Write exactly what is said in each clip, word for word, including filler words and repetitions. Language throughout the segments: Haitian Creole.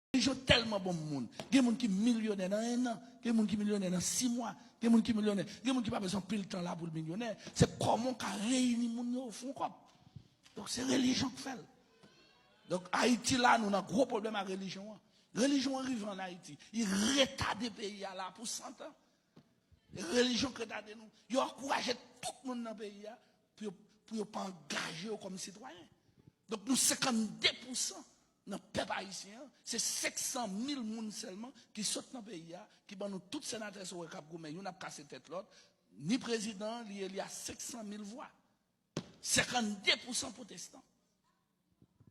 Relijyon tèlman bon moun. Gen moun ki milyonè nan en an. Gen moun ki milyonè nan sis mwa. Gen moun ki milyonè. Gen moun ki pa bezwen anpil tan la pou l milyonè. Se kòman w ka reyini moun yo, fè yon kòb. Donk, se relijyon k fè l. Donk, Ayiti la, nou nan gwo pwoblèm ak relijyon an. Relijyon an rive ann Ayiti. Li retade peyi a la pou san tan. E relijyon k retade nou. Yo ankouraje tout moun nan peyi a pou yo, pou yo pa angaje yo kòm sitwayen. Donk, nou senkannde pousan nan pèp ayisyen an, se senk san mil moun sèlman ki sot nan peyi a, ki ban nou tout senatè sa w wè k ap goumen, youn ap kase tèt lòt, ni prezidan an, li eli a senk san mil vwa. Senkannde pousan pwotestan.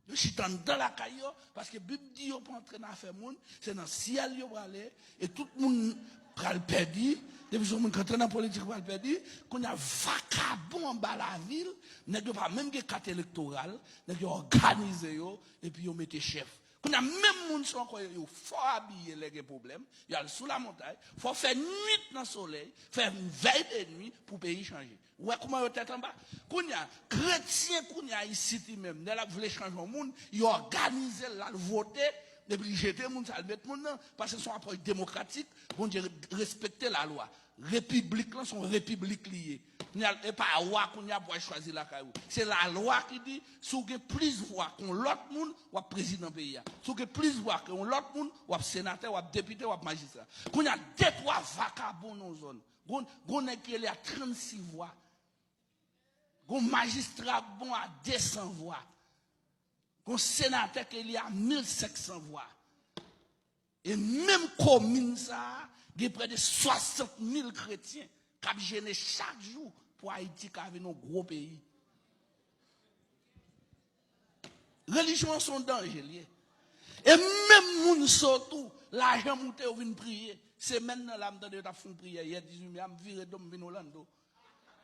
Yo chita anndan lakay yo, paske Bib di yo pa antre nan afè moun, se nan syèl yo prale, e tout moun pral pèdi. Depi se yon moun ki antre nan politik pral pèdi, kounye a vakabon anba lavil, nèg yo pa menm gen kat elektoral, nèg yo òganize yo, epi yo mete chèf. Kounye a menm moun sa ankò yo, yo fò abiye lè gen pwoblèm, y al sou lamontay, fò fè nwit nan solèy, fè vèy de nwi pou peyi chanje. Ou wè kouman yo tèt anba? Kounye a, kretyen kounye a isit li menm, lè l ap vle chanje yon moun, li òganize l, l al vote, epi li jete moun sa, l met moun nan, paske se yon apwòch demokratik, Bondye respekte lalwa. Repiblik lan se yon repiblik li ye. Kounye a, e pa wa kounye a pou al chwazi lakay ou. Se lalwa ki di, si w gen plis vwa ke yon lòt moun, w ap prezidan peyi a. Si w gen plis vwa ke yon lòt moun, w ap senatè, w ap depite, w ap majistra. Kounye a, de twa vakabon nan yon zòn. Gon, gon nèg ki rele a trannsis vwa. Gon majistra k bon a de san vwa. Gon senatè ke li a mil senk san vwa. E menm komin sa a, gen prè de swasant mil kretyen k ap jene chak jou pou Ayiti ka vin yon gwo peyi. Relijyon an se yon danje l ye. E menm moun sa tou, lajan moute yo vin priye. Semèn nan la, m tande yo t ap fè yon priyè yè dizuit me a, m vire do m vin Orlando.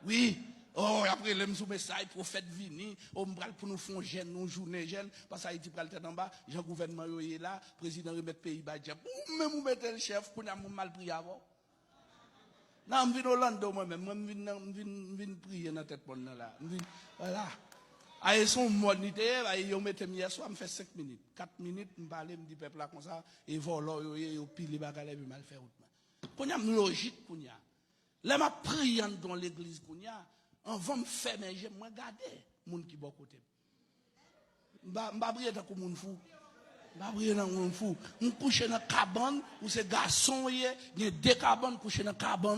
Wi, oh, y ap rele m sou mesaj, pwofèt vini, oh, m pral pou nou fè yon jèn, yon jounen jèn, paske Ayiti pral tèt anba, jan gouvènman yo ye la, prezidan remèt peyi bay dyab. Ou menm ou mete l chèf, kounye a m mal priye avè w. Nan, m vin Orlando mwen menm. Mwen, m vin, nan, m vin, m vin priye nan tèt mòn nan la. M vin, vwala. Aye, se yon mòn li te ye, aye, yo mete m yè swa, m fè senk minit. Kat minit, m pale, m di pèp la konsa, e vòlò yo ye, yo pile bagay la, epi m al fè wout mwen. Kounye a, m lojik kounye a. Lè m ap priye anndan yon legliz kounye a, anvan m fèmen je m, mwen gade moun ki bò kote m. M pa, m pa priye tankou moun fou. M pa priye tankou moun fou. M kouche nan kabann, ou se gason w ye, gen de kabann, kouche nan kabann.